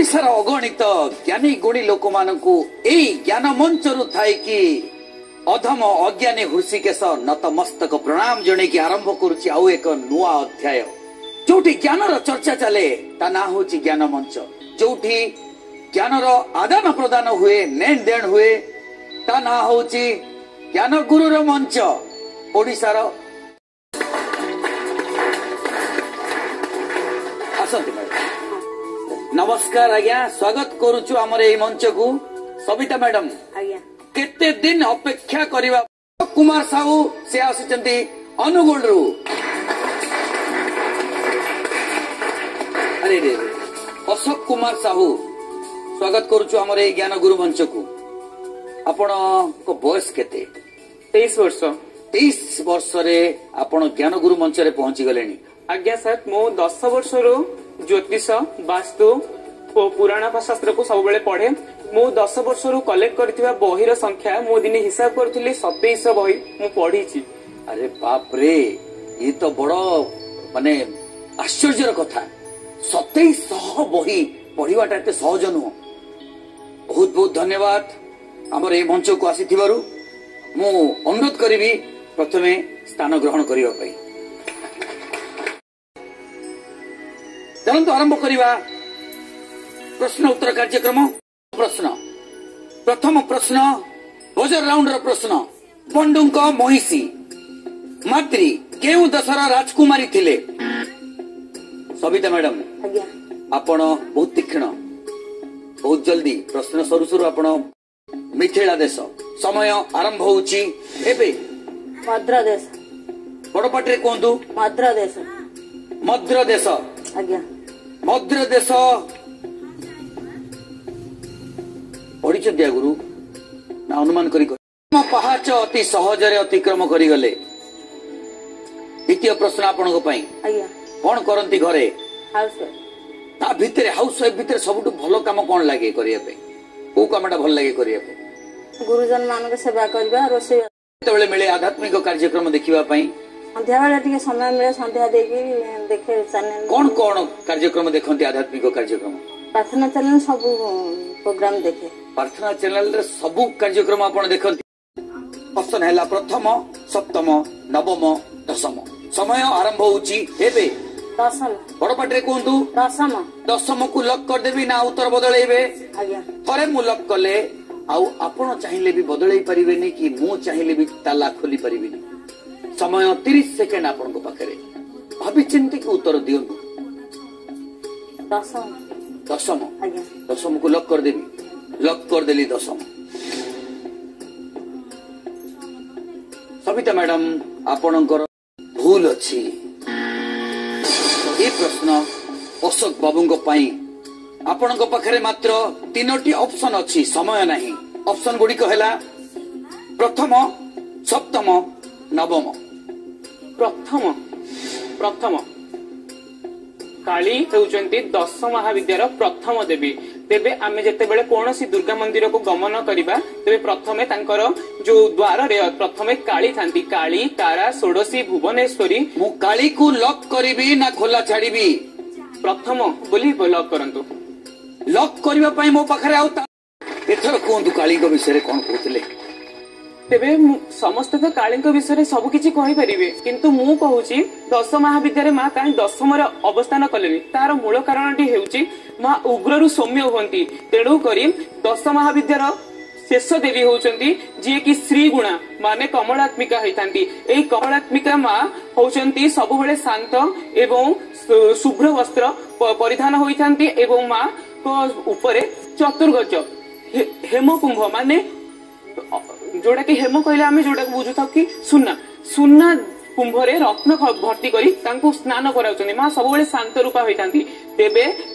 ଓଡ଼ିଶାର ଅଗଣିତ ଜ୍ଞାନୀ ଗୁଣୀ ଲୋକମାନଙ୍କୁ ଏଇ ଜ୍ଞାନ ମଞ୍ଚରୁ ଥାଇକି ଅଧମ ଅଜ୍ଞାନୀ ହୃଷିକେଶ ନତମସ୍ତକ ପ୍ରଣାମ ଜଣେଇକି ଆରମ୍ଭ କରୁଛି ଆଉ ଏକ ନୂଆ ଅଧ୍ୟାୟ। ଯୋଉଠି ଜ୍ଞାନର ଚର୍ଚ୍ଚା ଚାଲେ ତା ନାଁ ହଉଛି ଜ୍ଞାନ ମଞ୍ଚ। ଯୋଉଠି ଜ୍ଞାନର ଆଦାନ ପ୍ରଦାନ ହୁଏ, ନେଣ ଦେଣ ହୁଏ, ତା ନାଁ ହଉଛି ଜ୍ଞାନ ଗୁରୁର ମଞ୍ଚ। ଓଡ଼ିଶାର ଆସନ୍ତୁ ମ୍ୟାଡାମ। ନମସ୍କାର ଆଜ୍ଞା, ସ୍ୱାଗତ କରୁଛୁ ଆମର ଏଇ ମଞ୍ଚକୁ। ସବିତା ମ୍ୟାଡାମ, ଆଜ୍ଞା, କେତେ ଦିନ ଅପେକ୍ଷା କରିବା। କୁମାର ସାହୁ, ସେ ଆସିଛନ୍ତି ଅନୁଗୁଳରୁ। ଆରେ ରେ, ଅଶୋକ କୁମାର ସାହୁ, ସ୍ୱାଗତ କରୁଛୁ ଆମର ଏଇ ଜ୍ଞାନ ଗୁରୁ ମଞ୍ଚକୁ। ଆପଣଙ୍କ ବୟସ କେତେ? 23 ବର୍ଷ। 23 ବର୍ଷରେ ଆପଣ ଜ୍ଞାନ ଗୁରୁ ମଞ୍ଚରେ ପହଞ୍ଚି ଗଲେଣି। ଆଜ୍ଞା ସାର୍, ମୁଁ 10 ବର୍ଷରୁ ଜ୍ୟୋତିଷ, ବାସ୍ତୁ ଓ ପୁରାଣ ଶାସ୍ତ୍ରକୁ ସବୁବେଳେ ପଢେ। ମୁଁ 10 ବର୍ଷରୁ କଲେକ୍ଟ କରିଥିବା ବହିର ସଂଖ୍ୟା ମୁଁ ଦିନେ ହିସାବ କରୁଥିଲି, 2700 ବହି ମୁଁ ପଢିଛି। ଆରେ ବାପରେ, ଇଏ ତ ବଡ ମାନେ ଆଶ୍ଚର୍ଯ୍ୟର କଥା। 2700 ବହି ପଢିବାଟା ଏତେ ସହଜ ନୁହଁ। ବହୁତ ବହୁତ ଧନ୍ୟବାଦ ଆମର ଏଇ ମଞ୍ଚକୁ ଆସିଥିବାରୁ। ମୁଁ ଅନୁରୋଧ କରିବି ପ୍ରଥମେ ସ୍ଥାନ ଗ୍ରହଣ କରିବା ପାଇଁ। ଚାଲନ୍ତୁ ଆରମ୍ଭ କରିବା ପ୍ରଶ୍ନ ଉତ୍ତର କାର୍ଯ୍ୟକ୍ରମ। ପ୍ରଶ୍ନ, ପ୍ରଥମ ପ୍ରଶ୍ନ ବଜର ରାଉଣ୍ଡର ପ୍ରଶ୍ନ। ପଣ୍ଡୁଙ୍କ ମହିଷୀ ମାଦ୍ରୀ କେଉଁ ଦେଶର ରାଜକୁମାରୀ ଥିଲେ? ସବିତା ମ୍ୟାଡାମ। ଆଜ୍ଞା। ଆପଣ ବହୁତ ତୀକ୍ଷ୍ଣ, ବହୁତ ଜଲ୍ଦି ପ୍ରଶ୍ନ ସରୁ ସରୁ ଆପଣ ମିଥିଳା ଦେଶ। ସମୟ ଆରମ୍ଭ ହଉଛି ଏବେ। ମଦ୍ର ଦେଶ। ବଡ ପାଟିରେ କୁହନ୍ତୁ। ମଦ୍ର ଦେଶ। ମଦ୍ର ଦେଶ। ଆଜ୍ଞା। ମଦ୍ର ଦେଶ ପଢିଛନ୍ତି ଆଗରୁ ନା ଅନୁମାନ କରି? ପାହାଚ ଅତି ସହଜରେ ଅତିକ୍ରମ କରିଗଲେ। ଦ୍ୱିତୀୟ ପ୍ରଶ୍ନ ଆପଣଙ୍କ ପାଇଁ। ଆଜ୍ଞା। କଣ କରନ୍ତି ଘରେ? House wife. ତା ଭିତରେ ହାଉସ ୱାଇଫ ଭିତରେ ସବୁଠୁ ଭଲ କାମ କଣ ଲାଗେ କରିବା ପାଇଁ? କୋଉ କାମଟା ଭଲ ଲାଗେ କରିବା ପାଇଁ? ଗୁରୁଜନ ମାନଙ୍କ ସେବା କରିବା, ରୋଷେଇ। କେତେବେଳେ ମିଳେ ଆଧ୍ୟାତ୍ମିକ କାର୍ଯ୍ୟକ୍ରମ ଦେଖିବା ପାଇଁ? ସନ୍ଧ୍ୟା ବେଳେ ଟିକେ ସମୟ ମିଳେ, ସନ୍ଧ୍ୟା ଦେଇକି ଦେଖେ ଚ୍ୟାନେଲ। କଣ କଣ କାର୍ଯ୍ୟକ୍ରମ ଦେଖନ୍ତି ଆଧ୍ୟାତ୍ମିକ କାର୍ଯ୍ୟକ୍ରମ? ପ୍ରାର୍ଥନା ଚ୍ୟାନେଲ ସବୁ ପ୍ରୋଗ୍ରାମ ଦେଖେ। ପ୍ରାର୍ଥନା ଚ୍ୟାନେଲରେ ସବୁ କାର୍ଯ୍ୟକ୍ରମ ଆପଣ ଦେଖନ୍ତି। ଅପସନ ହେଲା ପ୍ରଥମ, ସପ୍ତମ, ନବମ, ଦଶମ। ସମୟ ଆରମ୍ଭ ହଉଛି ଏବେ। ଦଶମ। ବଡ ପାଟିରେ କୁହନ୍ତୁ। ଦଶମ। ଦଶମକୁ ଲକ୍ କରିଦେବି ନା ଉତ୍ତର ବଦଳେଇବେ? ଆଜ୍ଞା। ଥରେ ମୁଁ ଲକ୍ କଲେ ଆଉ ଆପଣ ଚାହିଁଲେ ବି ବଦଳେଇ ପାରିବେନି କି ମୁଁ ଚାହିଁଲେ ବି ତାଲା ଖୋଲି ପାରିବିନି। ସମୟ 30 ସେକେଣ୍ଡ ଆପଣଙ୍କ ପାଖରେ, ଭାବି ଚିନ୍ତିକି ଉତ୍ତର ଦିଅନ୍ତୁ। ଦଶମ। ଦଶମ। ଆଜ୍ଞା। ଦଶମକୁ ଲକ୍ କରିଦେବି। ଲକ୍ କରିଦେଲି ଦଶମ। ସବିତା ମ୍ୟାଡାମ, ଆପଣଙ୍କର ଭୁଲ ଅଛି। ଏ ପ୍ରଶ୍ନ ଅଶୋକ ବାବୁଙ୍କ ପାଇଁ। ଆପଣଙ୍କ ପାଖରେ ମାତ୍ର 3ଟି ଅପସନ ଅଛି, ସମୟ ନାହିଁ। ଅପସନ ଗୁଡିକ ହେଲା ପ୍ରଥମ, ସପ୍ତମ, ନବମ। ପ୍ରଥମ। ପ୍ରଥମ କାଳୀ ହେଉଛନ୍ତି ଦଶ ମହାବିଦ୍ୟାର ପ୍ରଥମ ଦେବୀ। ତେବେ ଆମେ ଯେତେବେଳେ କୌଣସି ଦୁର୍ଗା ମନ୍ଦିରକୁ ଗମନ କରିବା, ତେବେ ପ୍ରଥମେ ତାଙ୍କର ଯୋଉ ଦ୍ୱାରରେ ପ୍ରଥମେ କାଳୀ ଥାନ୍ତି। କାଳୀ, ତାରା, ଷୋଡଶୀ, ଭୁବନେଶ୍ୱରୀ। ମୁଁ କାଳୀକୁ ଲକ୍ କରିବି ନା ଖୋଲା ଛାଡିବି? ପ୍ରଥମ ବୋଲି ଲକ୍ କରନ୍ତୁ। ଲକ୍ କରିବା ପାଇଁ ମୋ ପାଖରେ ଆଉ ଏଥର କୁହନ୍ତୁ କାଳୀଙ୍କ ବିଷୟରେ କଣ କହୁଥିଲେ? ତେବେ ସମସ୍ତେ ତ କାଳୀଙ୍କ ବିଷୟରେ ସବୁ କିଛି କହିପାରିବେ, କିନ୍ତୁ ମୁଁ କହୁଛି ଦଶ ମହାବିଦ୍ୟାରେ ମା କାହିଁ ଦଶମରେ ଅବସ୍ଥାନ କଲେନି? ତାର ମୂଳ କାରଣଟି ହେଉଛି ମା ଉଗ୍ରରୁ ସୌମ୍ୟ ହୁଅନ୍ତି। ତେଣୁ କରି ଦଶ ମହାବିଦ୍ୟାର ଶେଷ ଦେବୀ ହଉଛନ୍ତି ଯିଏକି ଶ୍ରୀଗୁଣା ମାନେ କମଳାତ୍ମିକା ହେଇଥାନ୍ତି। ଏଇ କମଳାତ୍ମିକା ମା ହଉଛନ୍ତି ସବୁବେଳେ ଶାନ୍ତ ଏବଂ ଶୁଭ୍ର ବସ୍ତ୍ର ପରିଧାନ ହୋଇଥାନ୍ତି ଏବଂ ମାଙ୍କ ଉପରେ ଚତୁର୍ଗଜ ହେମକୁମ୍ଭ, ମାନେ ଯୋଉଟା କି ହେମ କହିଲେ ଆମେ ଯୋଉଟାକୁ ବୁଝୁଥାଉ କି ସୁନା, ସୁନା କୁମ୍ଭରେ ରତ୍ନ ଭର୍ତ୍ତି କରି ତାଙ୍କୁ ସ୍ନାନ କରାଉଛନ୍ତି। ମା ସବୁବେଳେ ଶାନ୍ତ ରୂପା ହୋଇଥାନ୍ତି। ତେବେ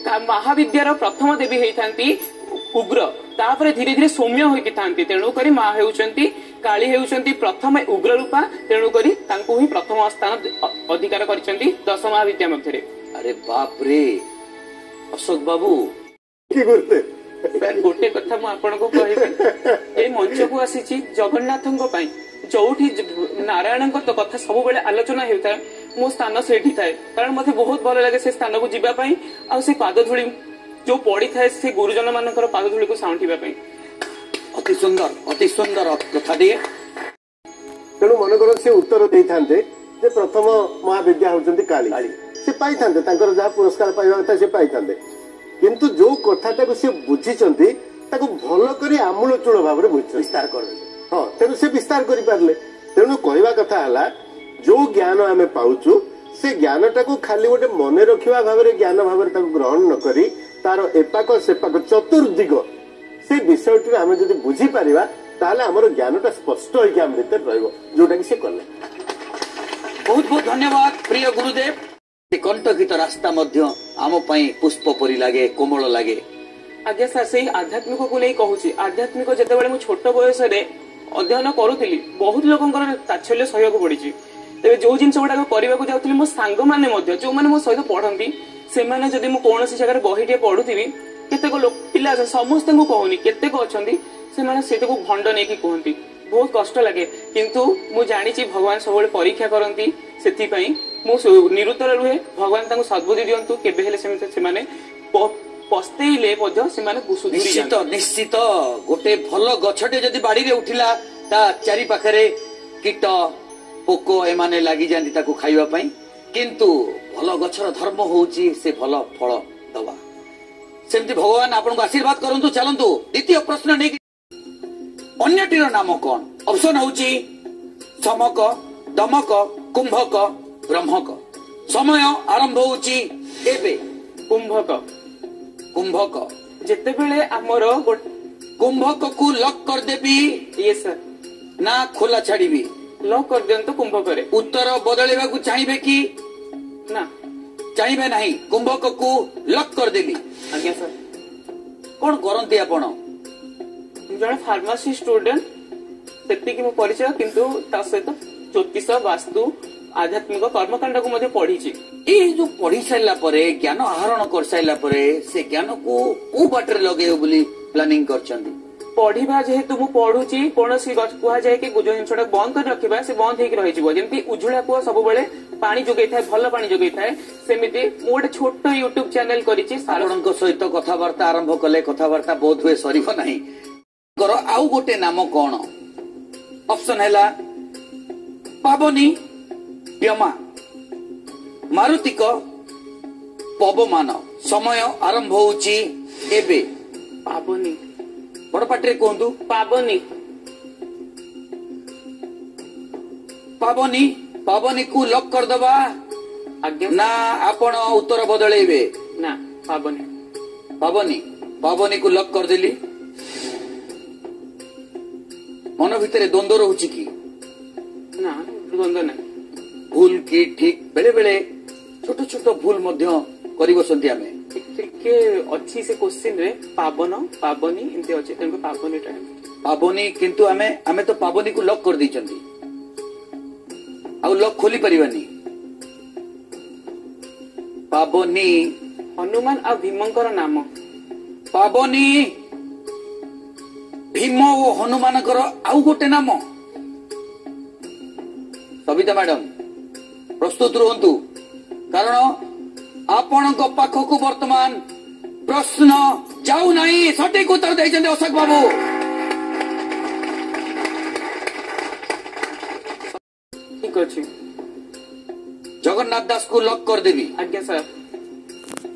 ମହାବିଦ୍ୟାର ପ୍ରଥମ ଦେବୀ ହେଇଥାନ୍ତି ଉଗ୍ର, ତାପରେ ଧୀରେ ଧୀରେ ସୌମ୍ୟ ହୋଇକି ଥାନ୍ତି। ତେଣୁକରି ମା ହେଉଛନ୍ତି, କାଳୀ ହେଉଛନ୍ତି ପ୍ରଥମେ ଉଗ୍ର ରୂପା, ତେଣୁକରି ତାଙ୍କୁ ହିଁ ପ୍ରଥମ ସ୍ଥାନ ଅଧିକାର କରିଛନ୍ତି ଦଶ ମହାବିଦ୍ୟା ମଧ୍ୟରେ। ଆରେ ବାପରେ ଅଶୋକ ବାବୁ, ଗୋଟେ କଥା ମୁଁ ଆପଣଙ୍କୁ କହିବି, ଏଇ ମଞ୍ଚକୁ ଆସିଛି ଜଗନ୍ନାଥଙ୍କ ପାଇଁ। ଯୋଉଠି ନାରାୟଣଙ୍କ କଥା ସବୁବେଳେ ଆଲୋଚନା ହେଉଥାଏ, ମୋ ସ୍ଥାନ ସେଇଠି ଥାଏ, କାରଣ ମତେ ବହୁତ ଭଲ ଲାଗେ ସେ ସ୍ଥାନକୁ ଯିବା ପାଇଁ ଆଉ ସେ ପାଦ ଧୂଳି ଯୋଉ ପଡିଥାଏ ସେ ଗୁରୁଜନ ମାନଙ୍କର ପାଦଧୂଳିକୁ ସାଉଁଟିବା ପାଇଁ। ଅତି ସୁନ୍ଦର, ଅତି ସୁନ୍ଦର କଥାଟିଏ। ତେଣୁ ମନେକର ସେ ଉତ୍ତର ଦେଇଥାନ୍ତେ ଯେ ପ୍ରଥମ ମହାବିଦ୍ୟା ହଉଛନ୍ତି କାଳୀ, ସେ ପାଇଥାନ୍ତେ, ତାଙ୍କର ଯାହା ପୁରସ୍କାର ପାଇବା କଥା ସେ ପାଇଥାନ୍ତେ। କିନ୍ତୁ ଯୋଉ କଥାଟାକୁ ସେ ବୁଝିଛନ୍ତି ତାକୁ ଭଲ କରି ଆମୂଳଚୂଳ ଭାବରେ ବୁଝିଛନ୍ତି, ବିସ୍ତାର କରିଦେଲେ। ହଁ, ତେଣୁ ସେ ବିସ୍ତାର କରିପାରିଲେ। ତେଣୁ କହିବା କଥା ହେଲା ଯୋଉ ଜ୍ଞାନ ଆମେ ପାଉଛୁ ସେ ଜ୍ଞାନଟାକୁ ଖାଲି ଗୋଟେ ମନେ ରଖିବା ଭାବରେ ଜ୍ଞାନ ଭାବରେ ତାକୁ ଗ୍ରହଣ ନ କରି ତାର ଏପାଖ ସେପାଖ ଚତୁର୍ଦିଗ ସେ ବିଷୟଟିକୁ ଆମେ ଯଦି ବୁଝିପାରିବା ତାହେଲେ ଆମର ଜ୍ଞାନଟା ସ୍ପଷ୍ଟ ହେଇକି ଆମ ଭିତରେ ରହିବ, ଯୋଉଟା କି ସେ କଲେ। ବହୁତ ବହୁତ ଧନ୍ୟବାଦ ପ୍ରିୟ ଗୁରୁଦେବ। କଣ୍ଟକିତ ରାସ୍ତା ମଧ୍ୟ ଆମ ପାଇଁ ପୁଷ୍ପ ପରି ଲାଗେ, କୋମଳ ଲାଗେ। ଆଜ୍ଞା ସାର୍, ସେଇ ଆଧ୍ୟାତ୍ମିକକୁ ନେଇ କହୁଛି। ଆଧ୍ୟାତ୍ମିକ ଯେତେବେଳେ ମୁଁ ଛୋଟ ବୟସରେ ଅଧ୍ୟୟନ କରୁଥିଲି ବହୁତ ଲୋକଙ୍କର ତାଚ୍ଛଲ୍ୟ ସହିବାକୁ ପଡିଛି। ତେବେ ଯୋଉ ଜିନିଷ ଗୁଡାକ କରିବାକୁ ଯାଉଥିଲି ମୋ ସାଙ୍ଗମାନେ ମଧ୍ୟ ଯୋଉମାନେ ମୋ ସହିତ ପଢନ୍ତି ସେମାନେ ଯଦି ମୁଁ କୌଣସି ଜାଗାରେ ବହିଟିଏ ପଢୁଥିବି, କେତେକ ଲୋକ ପିଲା ଅଛନ୍ତି, ସମସ୍ତଙ୍କୁ କହୁନି, କେତେକ ଅଛନ୍ତି ସେମାନେ ସେଇଟାକୁ ଭଣ୍ଡ ନେଇକି କୁହନ୍ତି, ବହୁତ କଷ୍ଟ ଲାଗେ। କିନ୍ତୁ ମୁଁ ଜାଣିଛି ଭଗବାନ ସବୁବେଳେ ପରୀକ୍ଷା କରନ୍ତି, ସେଥିପାଇଁ ମୁଁ ନିରୁତ୍ତର ରୁହେ। ଭଗବାନ ତାଙ୍କୁ ସଦ୍ବୁଦ୍ଧି ଦିଅନ୍ତୁ, କେବେ ହେଲେ ସେମିତି ସେମାନେ ପସ୍ତେଇଲେ ମଧ୍ୟ ସେମାନେ ସୁଧୁରି ନିଶ୍ଚିତ ଯାଆନ୍ତି। ନିଶ୍ଚିତ ଗୋଟେ ଭଲ ଗଛଟେ ଯଦି ବାଡିରେ ଉଠିଲା ତା ଚାରି ପାଖରେ କୀଟ ପୋକ ଏମାନେ ଲାଗିଯାଆନ୍ତି ତାକୁ ଖାଇବା ପାଇଁ, କିନ୍ତୁ ଭଲ ଗଛର ଧର୍ମ ହଉଛି ସେ ଭଲ ଫଳ ଦବା। ସେମିତି ଭଗବାନ ଆପଣଙ୍କୁ ଆଶୀର୍ବାଦ କରନ୍ତୁ। ଚାଲନ୍ତୁ ଦ୍ୱିତୀୟ ପ୍ରଶ୍ନ ନେଇକି, ଅନ୍ୟଟିର ନାମ କଣ? ଅପସନ ହଉଛି ସମକ, ଦମକ, କୁମ୍ଭକ, ବ୍ରହ୍ମକ। ସମୟ ଆରମ୍ଭ ହଉଛି ଏବେ। କୁମ୍ଭକ। କୁମ୍ଭକ। ଯେତେବେଳେ ଆମର କୁମ୍ଭକକୁ ଲକ୍ କରିଦେବି ୟେସ୍ ସାର୍ ନା ଖୋଲା ଛାଡିବି? ଲକ୍ କରିଦିଅନ୍ତୁ କୁମ୍ଭକରେ। ଉତ୍ତର ବଦଳେଇବାକୁ ଚାହିଁବେ କି? ନା, ଚାହିଁବେ ନାହିଁ। କୁମ୍ଭକକୁ ଲକ୍ କରିଦେଲି। ଆଜ୍ଞା ସାର୍। କଣ କରନ୍ତି ଆପଣ? ଜଣେ ଫାର୍ମାସି ଷ୍ଟୁଡେଣ୍ଟ, ସେତିକି ମୋ ପରିଚୟ। କିନ୍ତୁ ତା ସହିତ ଜ୍ୟୋତିଷ, ବାସ୍ତୁ, ଆଧ୍ୟାତ୍ମିକ କର୍ମକାଣ୍ଡକୁ ମଧ୍ୟ ପଢିଛି। ଏଇ ଯୋଉ ପଢି ସାରିଲା ପରେ, ଜ୍ଞାନ ଆହରଣ କରିସାରିଲା ପରେ ସେ ଜ୍ଞାନକୁ କୋଉ ବାଟରେ ଲଗେଇବ ବୋଲି ପ୍ଲାନିଂ କରିଛନ୍ତି? ପଢିବା ଯେହେତୁ ମୁଁ ପଢୁଛି, କୌଣସି କୁହାଯାଏ କି ଯୋଉ ଜିନିଷଟା ବନ୍ଦ କରି ରଖିବା ସେ ବନ୍ଦ ହେଇକି ରହିଯିବ। ଯେମିତି ଉଝୁଳା କୂଅ ସବୁବେଳେ ପାଣି ଯୋଗେଇଥାଏ, ଭଲ ପାଣି ଯୋଗେଇଥାଏ, ସେମିତି ମୁଁ ଗୋଟେ ଛୋଟ ୟୁଟ୍ୟୁବ ଚ୍ୟାନେଲ କରିଛି। ଆପଣଙ୍କ ସହିତ କଥାବାର୍ତ୍ତା ଆରମ୍ଭ କଲେ କଥାବାର୍ତ୍ତା ବୋଧ ହୁଏ ସରିବ ନାହିଁ। ଆଉ ଗୋଟେ ନାମ କଣ? ଅପସନ ହେଲା ପାବନୀ, ବ୍ୟମା, ମାରୁତିକ, ପବମାନ। ସମୟ ଆରମ୍ଭ ହଉଛି ଏବେ। ପାବନୀ। ବଡ ପାଟିରେ କୁହନ୍ତୁ। ପାବନୀ। ପାବନୀ। ପାବନୀକୁ ଲକ୍ କରିଦବା ଆଜ୍ଞା ନା ଆପଣ ଉତ୍ତର ବଦଳେଇବେ? ନା, ପାବନୀ। ପାବନୀ। ପାବନୀକୁ ଲକ୍ କରିଦେଲି। ମନ ଭିତରେ ଦ୍ୱନ୍ଦ୍ୱ ରହୁଛି କି? ନା, ଦ୍ୱନ୍ଦ୍ୱ ନାହିଁ। ଭୁଲ କି ଠିକ, ବେଳେ ବେଳେ ଛୋଟ ଛୋଟ ଭୁଲ ମଧ୍ୟ କରି ବସନ୍ତି ଆମେ। ଟିକେ ଅଛି ସେ କୋଶ୍ଚିନ୍ ରେ ପାବନ, ପାବନୀ ଏମିତି ଅଛି, ତେଣୁ ପାବନୀଟା ପାବନୀ। କିନ୍ତୁ ଆମେ ତ ପାବନୀକୁ ଲକ୍ କରିଦେଇଛନ୍ତି, ଆଉ ଲକ୍ ଖୋଲି ପାରିବାନି। ପାବନୀ। ହନୁମାନ ଆଉ ଭୀମଙ୍କର ନାମ। ପାବନୀ ଭୀମ ଓ ହନୁମାନଙ୍କର ଆଉ ଗୋଟେ ନାମ। ସବିତା ମ୍ୟାଡମ ପ୍ରସ୍ତୁତ ରୁହନ୍ତୁ, କାରଣ ଆପଣଙ୍କ ପାଖକୁ ବର୍ତ୍ତମାନ ପ୍ରଶ୍ନ ଯାଉନାହିଁ। ସଠିକ ଉତ୍ତର ଦେଇଛନ୍ତି ଅଶୋକ ବାବୁ। ଠିକ ଅଛି। ଜଗନ୍ନାଥ ଦାସକୁ ଲକ୍ କରିଦେବି। ଆଜ୍ଞା ସାର୍।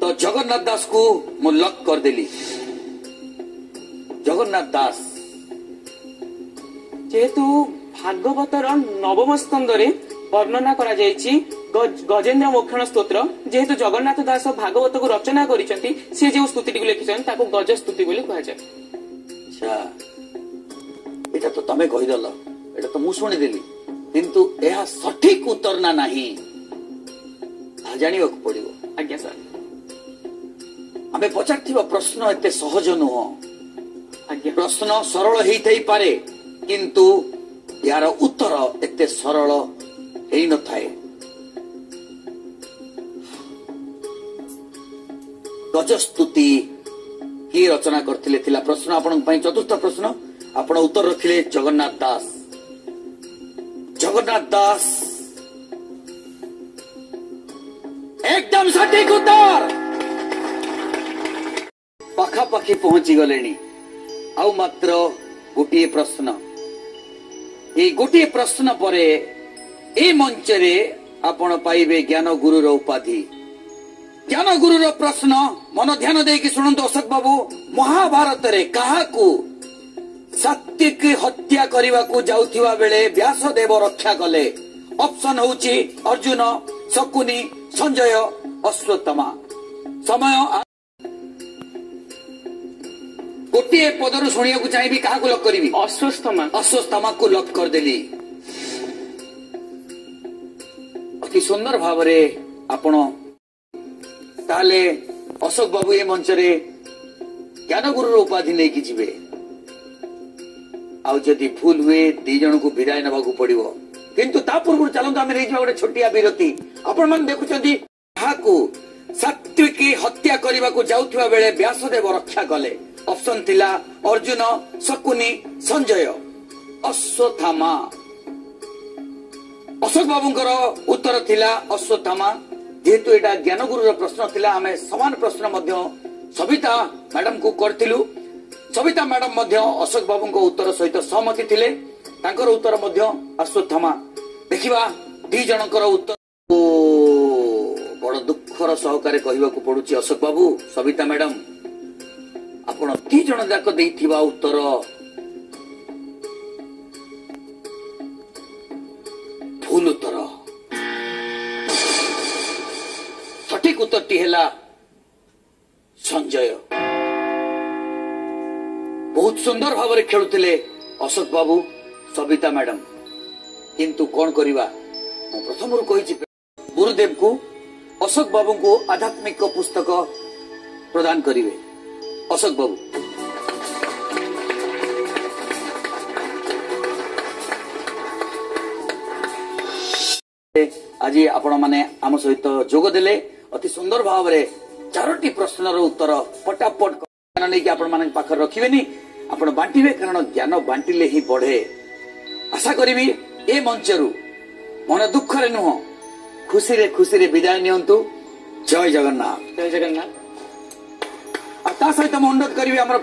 ତ ଜଗନ୍ନାଥ ଦାସକୁ ମୁଁ ଲକ୍ କରିଦେଲି। ଜଗନ୍ନାଥ ଦାସ ଯେହେତୁ ଭାଗବତର ନବମ ସ୍କନ୍ଧରେ ବର୍ଣ୍ଣନା କରାଯାଇଛି ଗଜେନ୍ଦ୍ର ମୋକ୍ଷଣ ସ୍ତୋତ୍ର, ଯେହେତୁ ଜଗନ୍ନାଥ ଦାସ ଭାଗବତକୁ ରଚନା କରିଛନ୍ତି, ସେ ଯେଉଁ ସ୍ତୁତିଟିକୁ ଲେଖିଛନ୍ତି ତାକୁ ଗଜ ସ୍ତୁତି ବୋଲି କୁହାଯାଏ। ଆଚ୍ଛା, ଏଇଟା ତ ତମେ କହିଦେଲ, ଏଇଟା ତ ମୁଁ ଶୁଣିଦେଲି, କିନ୍ତୁ ଏହା ସଠିକ ଉତ୍ତର ନା ନାହିଁ ତାହା ଜାଣିବାକୁ ପଡିବ। ଆଜ୍ଞା ସାର୍। ଆମେ ପଚାରିଥିବା ପ୍ରଶ୍ନ ଏତେ ସହଜ ନୁହଁ। ଆଜ୍ଞା। ପ୍ରଶ୍ନ ସରଳ ହେଇଥାଇପାରେ, କିନ୍ତୁ ଏହାର ଉତ୍ତର ଏତେ ସରଳ ହେଇନଥାଏ। ଗଜସ୍ତୁତି କିଏ ରଚନା କରିଥିଲେ ଥିଲା ପ୍ରଶ୍ନ ଆପଣଙ୍କ ପାଇଁ ଚତୁର୍ଥ ପ୍ରଶ୍ନ। ଆପଣ ଉତ୍ତର ରଖିଲେ ଜଗନ୍ନାଥ ଦାସ। ଜଗନ୍ନାଥ ଦାସ ଏକଦମ ସଠିକ ଉତ୍ତର। ପାଖାପାଖି ପହଞ୍ଚି ଗଲେଣି। ଆଉ ମାତ୍ର ଗୋଟିଏ ପ୍ରଶ୍ନ। ଏଇ ଗୋଟିଏ ପ୍ରଶ୍ନ ପରେ ଏ ମଞ୍ଚରେ ଆପଣ ପାଇବେ ଜ୍ଞାନ ଗୁରୁର ଉପାଧି। ଜ୍ଞାନ ଗୁରୁର ପ୍ରଶ୍ନ ମନ ଧ୍ୟାନ ଦେଇକି ଶୁଣନ୍ତୁ ଅଶୋକ ବାବୁ। ମହାଭାରତରେ କାହାକୁ ସାତ୍ୱିକ ହତ୍ୟା କରିବାକୁ ଯାଉଥିବା ବେଳେ ବ୍ୟାସଦେବ ରକ୍ଷା କଲେ? ଅପସନ ହଉଛି ଅର୍ଜୁନ, ଶକୁନି, ସଞ୍ଜୟ, ଅଶ୍ୱତ୍ଥମା। ସମୟ ଗୋଟିଏ ପଦରୁ ଶୁଣିବାକୁ ଚାହିଁବି, କାହାକୁ ଲକ୍ କରିବି? ଅଶ୍ୱତ୍ଥମା। ଅଶ୍ୱତ୍ଥମାକୁ ଲକ୍ କରିଦେଲି। ଅତି ସୁନ୍ଦର ଭାବରେ ଆପଣ ତାହେଲେ ଅଶୋକ ବାବୁ ଏ ମଞ୍ଚରେ ଜ୍ଞାନଗୁରୁର ଉପାଧି ନେଇକି ଯିବେ। ଆଉ ଯଦି ଭୁଲ ହୁଏ ଦି ଜଣଙ୍କୁ ବିଦାୟ ନେବାକୁ ପଡିବ। କିନ୍ତୁ ତା ପୂର୍ବରୁ ଚାଲନ୍ତୁ ଆମେ ନେଇଯିବା ଗୋଟେ ଛୋଟିଆ ବିରତି। ଆପଣମାନେ ଦେଖୁଛନ୍ତି କାହାକୁ ସାତ୍ୱିକୀ ହତ୍ୟା କରିବାକୁ ଯାଉଥିବା ବେଳେ ବ୍ୟାସଦେବ ରକ୍ଷା କଲେ? ଅପସନ ଥିଲା ଅର୍ଜୁନ, ଶକୁନି, ସଞ୍ଜୟ, ଅଶ୍ୱତ୍ଥାମା। ଅଶୋକ ବାବୁଙ୍କର ଉତ୍ତର ଥିଲା ଅଶ୍ୱତ୍ଥାମା। ଯେହେତୁ ଏଇଟା ଜ୍ଞାନଗୁରୁର ପ୍ରଶ୍ନ ଥିଲା, ଆମେ ସମାନ ପ୍ରଶ୍ନ ମଧ୍ୟ ସବିତା ମ୍ୟାଡାମକୁ କରିଥିଲୁ। ସବିତା ମ୍ୟାଡାମ ମଧ୍ୟ ଅଶୋକ ବାବୁଙ୍କ ଉତ୍ତର ସହିତ ସହମତି ଥିଲେ। ତାଙ୍କର ଉତ୍ତର ମଧ୍ୟ ଅଶ୍ୱତ୍ଥାମା। ଦେଖିବା ଦି ଜଣଙ୍କର ଉତ୍ତର। ବଡ ଦୁଃଖର ସହକାରେ କହିବାକୁ ପଡୁଛି ଅଶୋକ ବାବୁ, ସବିତା ମ୍ୟାଡାମ, ଆପଣ ଦି ଜଣ ଯାକ ଦେଇଥିବା ଉତ୍ତର ଭୁଲ ଉତ୍ତର। ସଠିକ ଉତ୍ତରଟି ହେଲା ସଞ୍ଜୟ। ବହୁତ ସୁନ୍ଦର ଭାବରେ ଖେଳୁଥିଲେ ଅଶୋକ ବାବୁ, ସବିତା ମ୍ୟାଡାମ, କିନ୍ତୁ କଣ କରିବା, ମୁଁ ପ୍ରଥମରୁ କହିଛି ଗୁରୁଦେବଙ୍କୁ ଅଶୋକ ବାବୁଙ୍କୁ ଆଧ୍ୟାତ୍ମିକ ପୁସ୍ତକ ପ୍ରଦାନ କରିବେ। ଅଶୋକ ବାବୁ, ଆଜି ଆପଣମାନେ ଆମ ସହିତ ଯୋଗ ଦେଲେ। ଅତି ସୁନ୍ଦର ଭାବରେ ଚାରୋଟି ପ୍ରଶ୍ନର ଉତ୍ତର ଫଟାଫଟ ଜ୍ଞାନ ନେଇକି ଆପଣମାନଙ୍କ ପାଖରେ ରଖିବେନି, ଆପଣ ବାଣ୍ଟିବେ, କାରଣ ଜ୍ଞାନ ବାଣ୍ଟିଲେ ହିଁ ବଢେ। ଆଶା କରିବି ଏ ମଞ୍ଚରୁ ମନ ଦୁଃଖରେ ନୁହଁ, ଖୁସିରେ ଖୁସିରେ ବିଦାୟ ନିଅନ୍ତୁ। ଜୟ ଜଗନ୍ନାଥ। ଜୟ ଜଗନ୍ନାଥ। ଆଉ ତା ସହିତ ମୁଁ ଅନୁରୋଧ କରିବି ଆମର